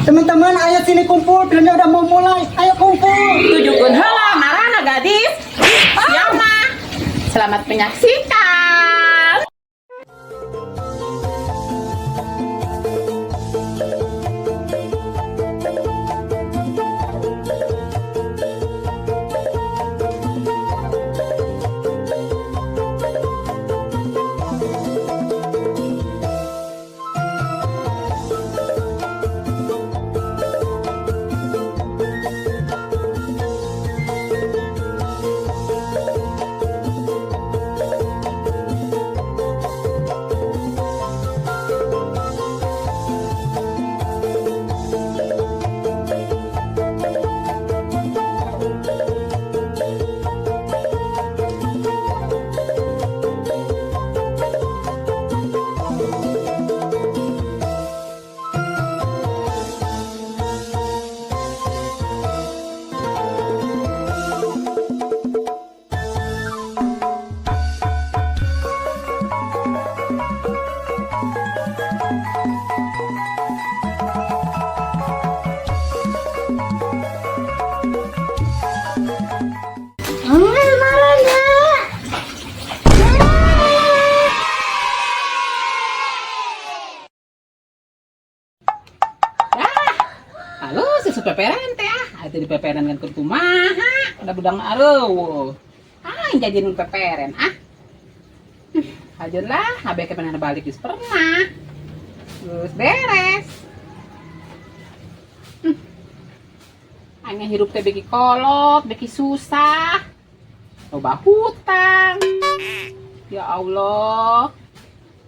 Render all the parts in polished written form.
Teman-teman, ayo sini kumpul, filmnya udah mau mulai. Ayo kumpul. Tujukeun heula marana gadis. Siapa? Selamat menyaksikan. Marana. Ah, halo susu peperan teh ah. Atuh di peperan kan keur kumaha? Udah budang areueuh. Ah, jajan nu peperen ah. Hajeun lah, habe ke pernah balik geus pernah. Geus beres. Aing hirup teh beki kolot, beki susah. Loba hutang. Ya Allah.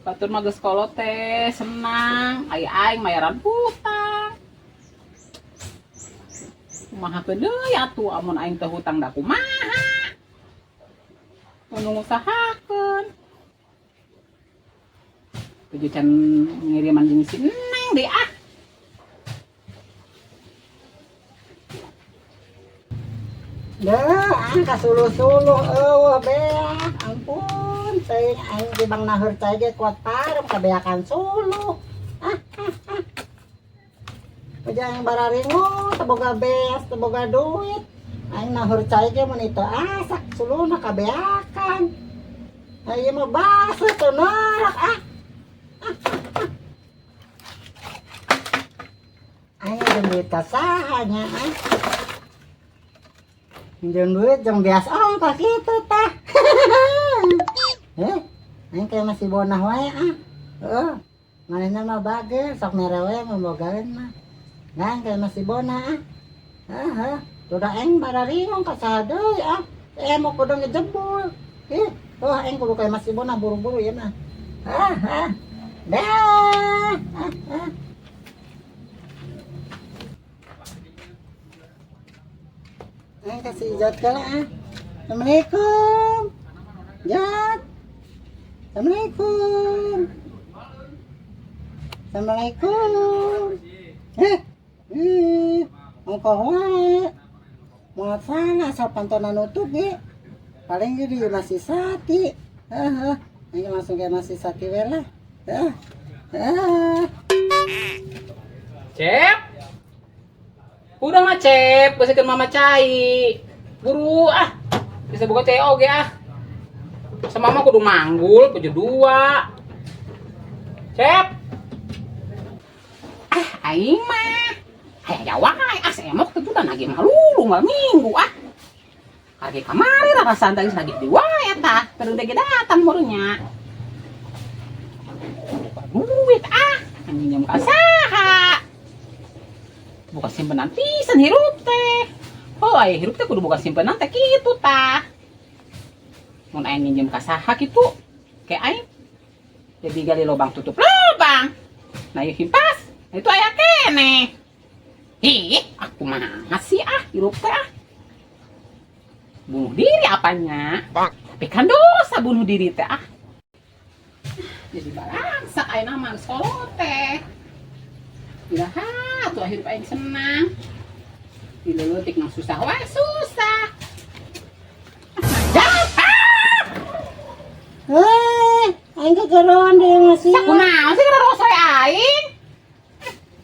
Batur mah geus kolot teh senang, aya aing mayaran hutang. Kumaha deui atuh amun aing teu hutang da kumaha? Kudu ngusahakeun. Tuju can ngiriman jeung si Neng deui ah. Dah, aing kasuluh-suluh eueuh beak. Ampun, teuing aing di bang naheur cai ge kuat parem kabeakan suluh. Ah, ah, ah. Ujang bararingu, teu boga beas, teu boga duit. Aing naheur cai ge mun itu asak suluhna kabeakan. Ah, ieu mah baseuh teu norak ah. Aing jeung duit ka saha nya ah. Minjem duit jeung bias ongkos kitu tah. Eh, aing kayak masih bonah wae ah. Heeh. Manehna mah bager, sok mere wae mambogaeun mah. Nah, kayak masih bonah ah. Heeh, udah aing bararingung ka saha deui ah. Eh, mau kudu ngejebul. Ih, oh aing kudu kayak masih bonah buru-buru ya mah. Ah, ah. Dah. Ah, ah. Aing kasih ijat kala ah. Assalamualaikum. Jat. Assalamualaikum. Assalamualaikum. Eh, ih, ongkoh wae. Moal salah asal pantona nutup ge. Paling ge di masih sati. Heeh, aing langsung ke masih sati we lah. Heeh. Heeh. Cep. Udah mah Cep, geusikeun mama cai. Buru ah. Bisa buka teh oge ah. Sama mama kudu manggul, kudu dua. Cep. Ah, aing mah. Hayang jawa ah semok teh udah nagih malulu mal minggu ah. Kage kamari rarasan teh geus nagih di wae tah. Terus ge datang murunya. Buka duit ah, minjem ka saha? Buka simpenan pisan hirup teh. Oh, aya hirup teh kudu buka simpenan teh kitu tah. Mun aing minjem ka saha kitu, kayak aing jadi gali lubang tutup lubang. Nah, ieu himpas, nah, itu aya keneh. Ih, aku mah sih ah hirup teh ah. Bunuh diri apanya? Tapi kan dosa bunuh diri teh ah. Jadi balangsa aing mah geus kolot teh. Iraha tuh hidup aing senang. Dileutik mah susah wae susah. Ah! Eh, aing kegeroan deui masih. Sakunaon sih kana rosoy aing?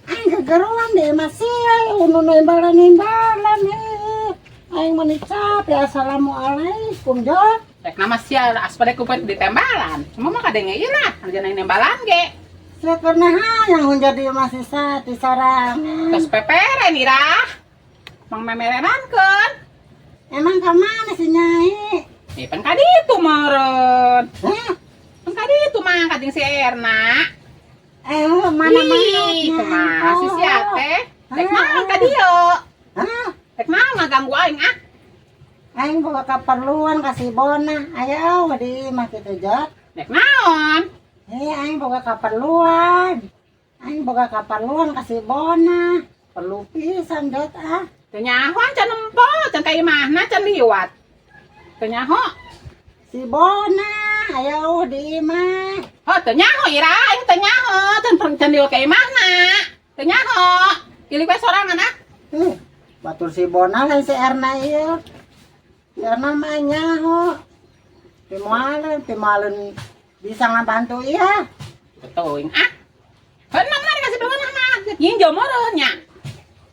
Aing Gegeroan deh masih unu nembalan-nembalan eh. Aing meni capek, assalamualaikum, Jot. Rek nama sia aspade ku ditembalan. Cuma mah kadenge ieu lah, jangan nembalan ge. Sia keur hayang hunja di masih sati sorangan. Tos peperen irah. Mang memerenankeun. Emang ka mana si Nyai? Eh, pan kaditu meureun. Hah? Pan kaditu mah kajing si Erna. Eh, mana mana? Ih, kumaha si sia teh? Rek naon ka dieu? Hah? Rek naon ngaganggu aing ah? Aing boga kaperluan ka si Bona. Ayo di imah kitu, Jot. Rek naon? Eh, aing boga kaperluan. Aing boga kaperluan ka si Bona. Perlu pisan, Jot, ah. Teu nyaho can nempo, can ka imahna can liwat. Teu nyaho. Si Bona, ayo di imah. Oh, teu nyaho ira, aing teu nyaho, can can liwat ka imahna. Teu nyaho. Ilik we sorangan ah. Eh, batur si Bona lain si Erna ieu. Si Erna mah nyaho. Pimualeun, pimualeun bisa ngabantu iya. Betul ah. Heuh mah dikasih Bona mah. Nginjem meureun nya.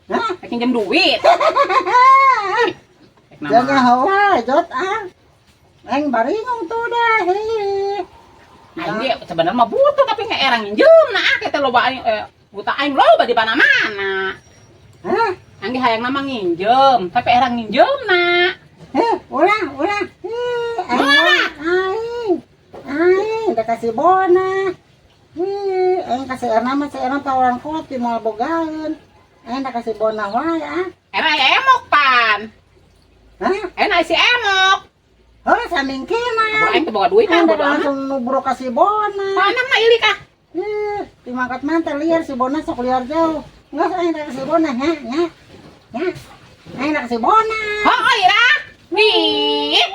Hah? Rek nginjem duit. Rek Jangan nama. nyaho wae, Jot, ah. Aing baringung tuh dah. Hei. Aing ge sebenarnya mah butuh tapi nggak erang nginjem nah ah kita loba aing buta aing loba di mana-mana. Hah? Aing ge hayang nama nginjem, tapi erang nginjem na. Eh, ulah, ulah. Hei, aing ulah. Aing. Aing, udah kasih Bona. Hei, aing kasih Erna mah si Erna tawaran kopi moal bogaeun. Aing dah kasih Bona wae ah. Era aya emok pan. Hah? Era si emok. Oh, samingkinan. Aing teu boga duit ah Aing bodo udah amat. langsung nubruk kasih Bona. Mana mah ilik ah. Eh, dimangkat mantel liar si Bona sok liar jauh. Enggak, aing dah kasih Bona nya, nya. Nya. Aing dah kasih Bona. Oh, ira. Nih. Eh.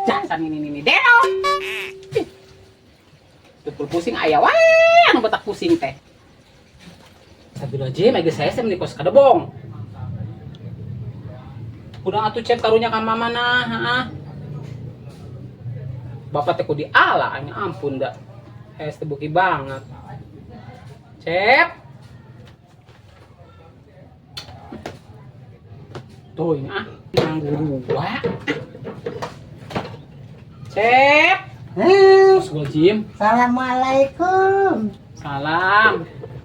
Jasan ini ini deo. Tukul pusing aya wae anu betak pusing teh. Astagfirullahaladzim, aing geus hese meni kos kadebong. Udah atuh cek karunya ka mama nah, heeh. Bapak teh kudu diala, aing ampun dah. Hese teh buki banget. Cep. Tuh ini ah, nganggur dua. Cep. Eh, Astagfirullahaladzim. Assalamualaikum. Salam.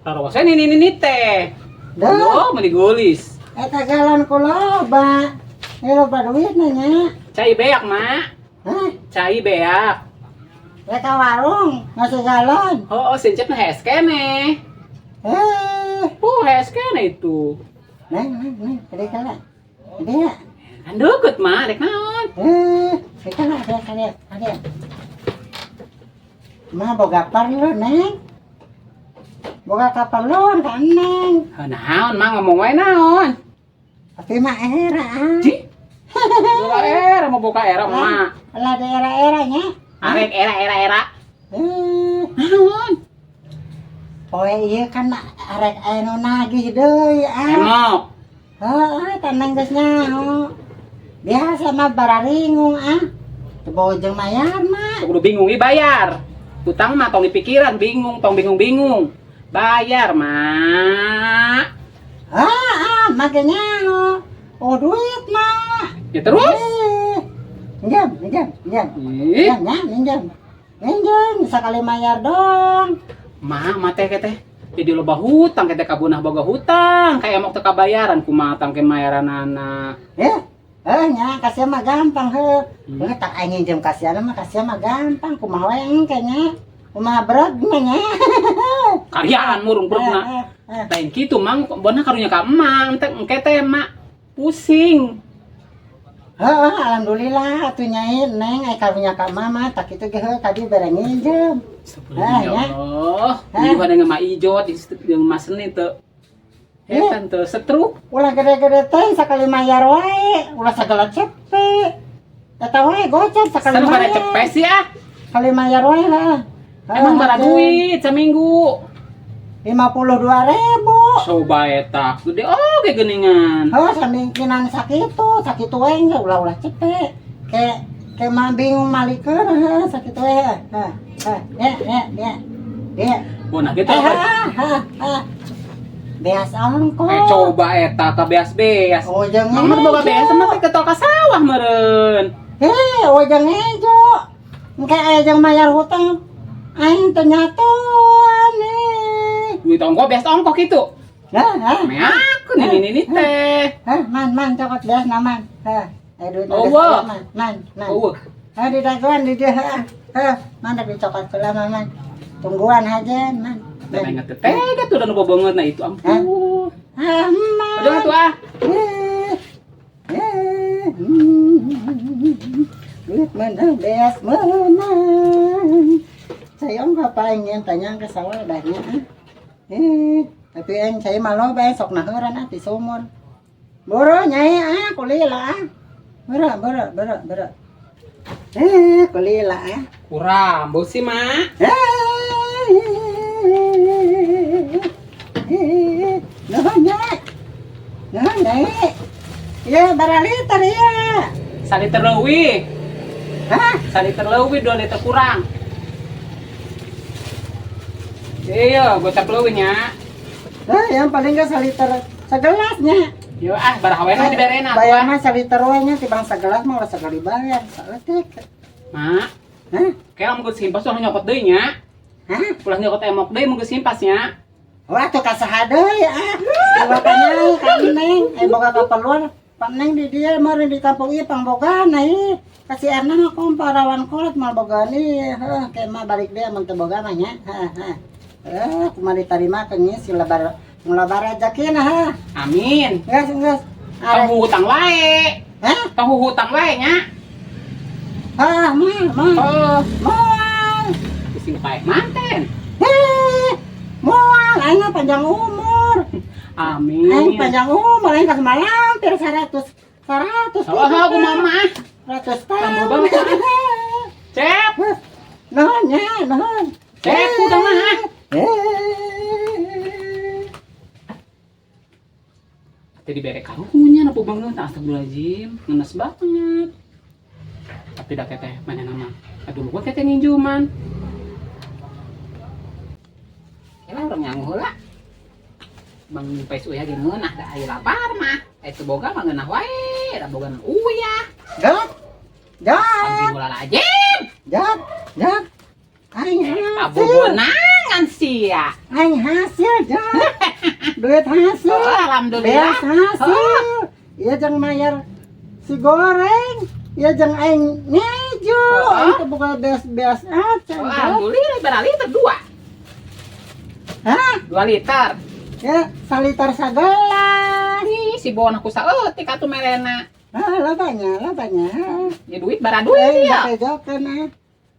Taruh saya ini ini teh. Duh. Oh, meni gulis. Eta galon ku loba. Ini loba duit nya. Cai beak, Mak. Hah? Cai beak. Ya ka warung ngasih galon. Oh, oh sincep na hes kene. Eh, Hes kene itu. Neng, neng, neng, gede kala. Gede ya. Kan deket, Mak, rek naon? Eh, gede kala, gede kala, gede. Ma boga perlu, Neng. Boga kaperluan ka Neng. Heuh, naon, Mak ngomong wae naon? Tapi mah era ah. Ji. Boga era mau boga era, Mak. Lah ada era-eranya. Arek era era era. Eh, Naon? poe ieu kan arek anu nagih deui ah. Emok. Heeh, tanang geus nyaho. Biasa mah bararingung ah. Teu boga jeung mayar mah. Kudu bingung ih bayar. Utang mah tong dipikiran, bingung, tong bingung-bingung. Bayar, Mak. Ah, ah, make nyaho. Oh, duit mah. Ya terus? Eh, minjam, minjam, minjam. Ih, Minjam, ya, minjam. Minjam, sekali mayar dong. Mak, mah teh teh. Jadi loba hutang teh kabunah boga hutang, kayak emok teu kabayaran kumaha tang ke mayaranana. Eh, eh nya kasih mah gampang heuh. Hmm. Heuh, tak aing nginjem kasihan mah kasih mah gampang kumaha wae engke nya. Kumaha berat mah nya. Karyaan murung beurna. Eh, eh, eh. Lain kitu mang, bona karunya ka emang, teh engke teh mak pusing. Heeh, alhamdulillah atuh nyai Neng ai karunya ka mama tak kitu ge heuh tadi bere nginjem. Astagfirullah, ya ya. Allah. Ah. Ieu ada mak ijot, jeung mas seni teu. Eh. Eta teu setruk. Ulah gede-gede teh sakali mayar wae, ulah sagala cepe. Eta wae gocap sakali Sana pada mayar. cepes sih ah. Kali mayar wae lah. Emang bara duit seminggu. 52.000. Coba eta gede oge geuningan. Oh, samingkinan sakitu, sakitu wae ge ulah-ulah cepe. Ke ke mah bingung malikeun heuh sakitu wae. Heh, heh, ya, ya, ya. Ya. Bona gitu. Eh, ha, ha, ha. Beas ongko. Eh coba eta ka beas-beas. Oh, jangan. Mama boga beas mah teh ketol ka sawah meureun. Heh, oh jangan ejo. Engke aya jang mayar hutang. Aing teu nyatuan eh. Duit ongko beas ongko kitu. Nah, hah. Meak nini nini teh. Hah, man man cokot beas na man. Hah, eh duit Oh, geus wah. aya, man, man, man. Eueuh. Hah, di dagoan di dieu hah. Hah, man rek dicokot heula mah man. Tungguan aja man. Teh inget teh tega tuh dan banget nah itu ampun. Ah, man. Udah tuh ah. Eh, eh, duit menang, beas menang. Saya nggak pengen tanya ke sawah dahnya. Eh, tapi yang saya malu bae sok naheuran ah di sumur. Boro nyai ah kulila ah. Boro boro boro boro. Eh, kulila ah. Kurang bau sih mak. Eh, eh, nuhun nyai. Nuhun nyai. Ya, baraliter ya. Saliter leuwih. Hah? Saliter leuwih 2 liter kurang. Iya, gocap leuwih nya. Hah, yang paling gak saliter segelasnya. Yo ah, barang we diberena atuh Bayar ah. mah saliter we nya tibang segelas mah ulah sekali bayar. Saeutik. Mak, Hah? kayak lamun geus simpas ulah nyokot deui nya. Hah? Ulah nyokot emok deui mun geus simpas nya. Wah, tuh kasaha deui ah. Coba tanya ka Neng, eh boga kaperluan. Pak Neng di dia meureun di kampung ieu pangbogana ieu. Kasih Erna mah komparawan kolot mal boga ieu. Heuh, ke mah balik deui mun teu boga mah nya. Heuh, heuh. Eh, kumaha ditarima nya si lebar lebar rezekina heuh. Amin. Geus, geus. Tong hutang wae. Hah? Tong hutang wae nya. Ah, mah, mah. Oh, Moal. sing paeh manten. Heh. Moal, aing mah panjang umur. Amin. Aing panjang umur, aing ka malampir 100 100. Oh, aku mama. 100 Tambah tahun. banget. Cep, Nuhun nya, nuhun. Cep udah mah. Eh. Tadi dibere karunya napa banget astagfirullahaladzim, ngenes banget. Tapi dah teteh mana nama. Aduh, gua teteh nginjuman. Kela urang nyangu heula. Bang pais uya ge ngeunah da aya lapar mah. Eta boga mah ngeunah wae, da boga uyah. Jat. Jat. Astagfirullahaladzim. Jat. Jat. Aing hasil. Abobonangan sia. Aing hasil, Jat. Duit hasil. Oh, alhamdulillah. Beas hasil. Iya jang mayar si goreng. Iya jang aing ngejo. Oh. Aing teh boga beas-beas acan. Oh, Jat. alhamdulillah beralih dua. Hah? 2 liter. Ya, saliter sagelas. Ih, si bon aku saeutik atuh melena. Ah, labanya, labanya. Ya duit bara duit ya. Bejokeun ah.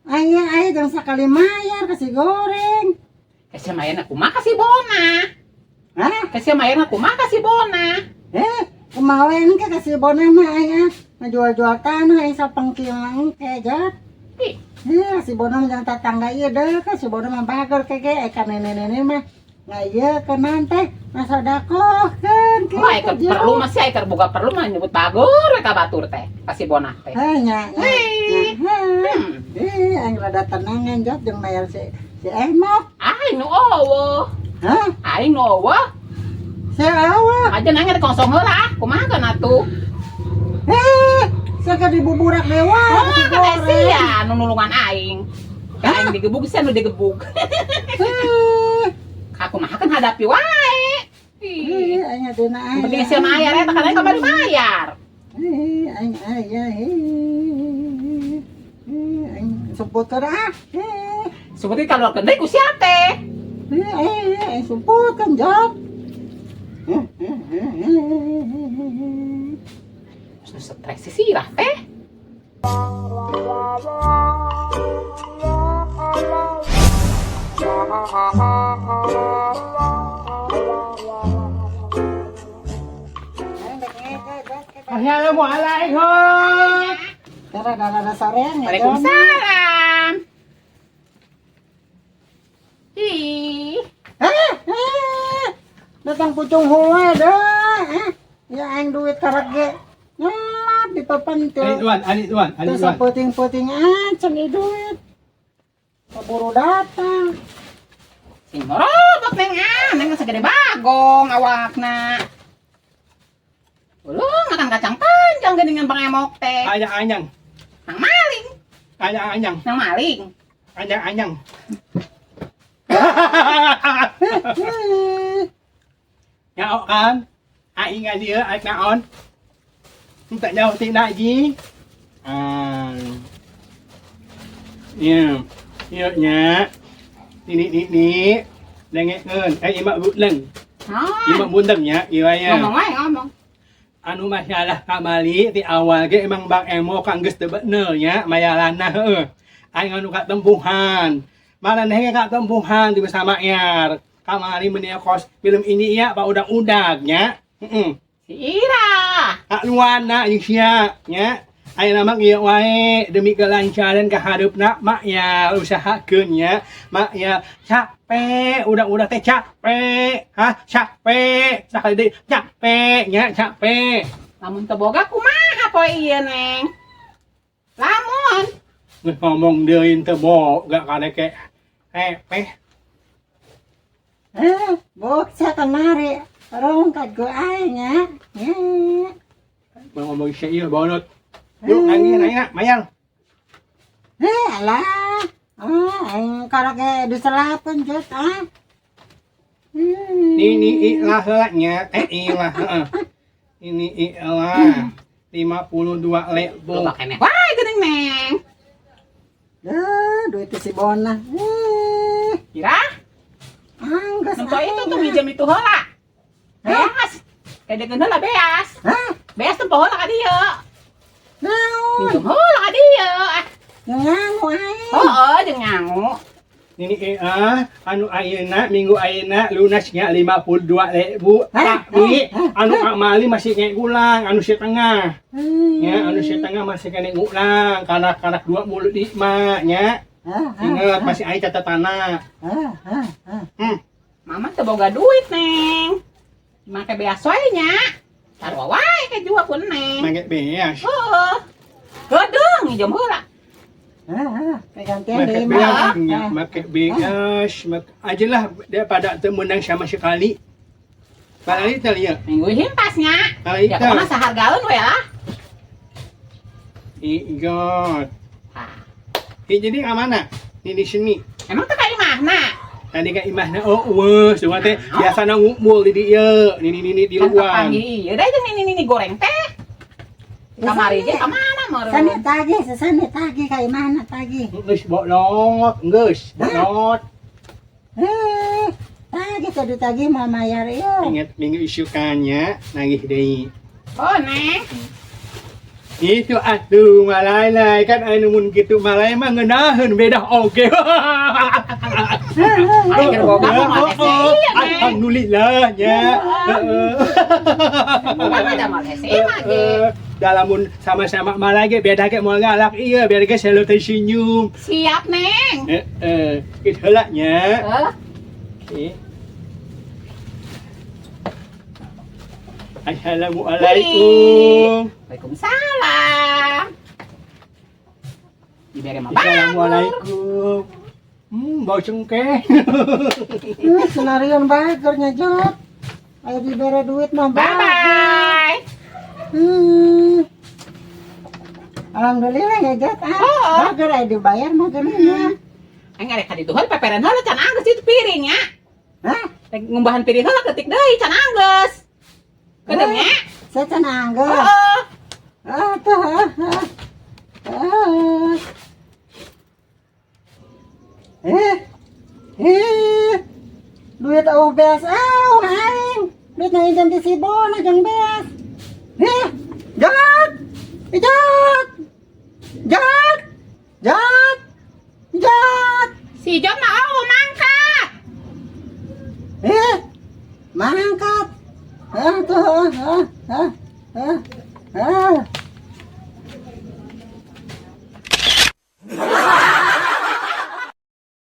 Aing aing jang sakali mayar ke si goreng. Kasih mayar aku mah kasih bona. Hah? Kasih mayar aku mah kasih bona. Eh, kumaha we engke kasih bona mah aing ah. Ngajual-jual tanah aing sapengkilang engke jat. Ih, Eh, si bona mah jangan tetangga ieu deh, ka si bona mah bager kege eh ka nenek-nenek mah. Ngayekeun teh, ngasodakohkeun oh, aing keur perlu mah sih aing keur boga perlu mah nyebut bagur we ka batur teh. Kasih bona teh. Heh, nya, nya, nya. Heh. Hmm. Eh, aing rada tenangan jat jeung mayar si si emok. Aing nu eueuh. Hah? Aing nu eueuh. Si awak. Aja nanya kosong heula ah. Kumaha kan atuh? Eh, saya dibuburak dewa. Oh, si kata goreng. sia nu nulungan aing. Ka aing digebug sia nu digebug. Eh, Aku mah kan hadapi wae. Ih. eh, aing adena Yang aya. penting sia mayar eta kan aing kamari mayar. Eh, aing aya. Eh, eh, aing sumputkeun ah. Eh, Seperti kalau deui ku sia teh. eh, eh, aing sumputkeun jat. Eh, eh, eh, eh. Terus stres si sirah teh. Assalamualaikum. Rada-rada sorean ya, Don. Waalaikumsalam. Ih, Eh, eh, datang pucung hulu dah. Eh, ya aing duit karek ge. Nyelap di papan Ali tuh. tuan, Ali tuan, Ali Terus tuan. puting-puting acan di duit. Keburu datang. Sing morobot, Neng, ah. Neng segede bagong awakna. Ulung makan kacang panjang geuningan Bang Emok teh. Anyang-anyang. Nang maling, Anyang-anyang. Nang maling. Anyang-anyang. Nyaho kan? Aing dieu aing naon? Tak jauh ti lagi. Ah. Iya. Iya nya. Ini ini ini. Dengekeun. Eh ieu mah buleung. Ieu mah bundeng nya, ieu nya. Ngomong wae, ngomong. Anu masalah kamari ti awal ge emang Bang Emo kan geus teu bener nya mayarana heueuh. Aing anu katempuhan. Maraneh ge katempuhan di bersama yar. Kamari meuni kos film ini ya pak udag-udag nya. Heeh. Si Ira. Kak luana jeung sia nya. Ayeuna mah kieu wae demi kelancaran kahareupna mak ya usahakeun nya. Mak ya capek, udah-udah teh capek. Hah, capek. Sakali deui capek nya, capek. Lamun teu boga kumaha poe ieu, Neng? Lamun Geus ngomong deui teu boga karek hepeh. Eh, boksa kemari. Rongkat ku aing ya. Ya. Mau ngomong sia ieu bolot. Yuk nangis nanya, mayar. Eh, alah. Ah, aing karek diselapan jot ah. Ini ilah heula nya, eh ilah heeh. Ini ilah 52 ribu. Loba keneh wae geuning, Neng. Duh, duit si Bona. Eh, Ira, angges. nu itu tuh minjem itu heula. Beas. Kadegeun heula beas. Hah? Beas tempo heula ka dieu. Naon? Minjem heula ka dieu. Ah, Nyangu aing. heueuh jeung nyangu. Ini ilah anu ayeuna minggu ayeuna lunasnya 52 ribu. Hah? Tapi Hah? anu kamari masih kayak gulang, anu setengah. Ya, anu setengah masih kena ngulang kanak-kanak 25 nya. Ah, ah, Ingat masih aya catatana. ah, ah, ah. Mama teu boga duit, Neng. Make beas wae nya. Sarua wae ke jua ku Neng. Make beas. Heueuh. Geudeung minjem heula. Ah, ah. Gantian Make deui beas, mah. nya, Ah. make beas, make aja lah daripada teu menang sama sekali. Balik teh ya. Minggu himpas nya. Balik Ya teh. pokona sahargaeun we lah. Igot. Ah, Eh, jadi ka mana? Ini sini. emang teh ka imahna? Tadi ka imahna oh weuh, semua teh biasana ngumpul di dieu, nini nini di Kan luar. kapanggih ieu da jeung nini-nini goreng teh. Di kamari ge ka mana Sani meureun? tagih, sesani tagih ka imahna tagih. Geus bolot, geus bolot. Eh, tagih tadi tagih mau mayar ieu. Ingat minggu isukannya nagih deui. Oh, Neng. Itu atuh malailai kan anu mun kitu malai mah ngeunaheun beda oge. Aing keur boga mah moal hese ieu, Neng. Alhamdulillah nya. Heeh. Boga mah da moal hese mah ge. Dalamun sama-sama malai ge beda ge moal galak ieu biar ge selalu tersenyum. Siap, Neng. Heeh, geus heula nya. Heuh. Oke. Assalamualaikum. Waalaikumsalam. Dibere mah bagus. Assalamualaikum. Bau cengkeh. Senarian bager nya jot. Ayo dibere duit mah Bye bye. Alhamdulillah ya jot. Ah, Oh. bager ayo dibayar mah geuning. Aing arek ka ditu heula peperan heula can anggeus itu piring nya. Hah? Rek ngumbahan piring heula ketik deui can anggeus. Kedeung nya? Saya can anggeus. Heeh. Ah, tuh. Ah, ah. Ah. Eh. Eh. Duit au beas au aing. Duit na injan di si Bona jeung beas. Eh, jat. Jat. Jat. Jat. Jat. Si Jon mah oh mangkat. Eh, mangkat. Ah, tuh. Ah, ah, ah, ah.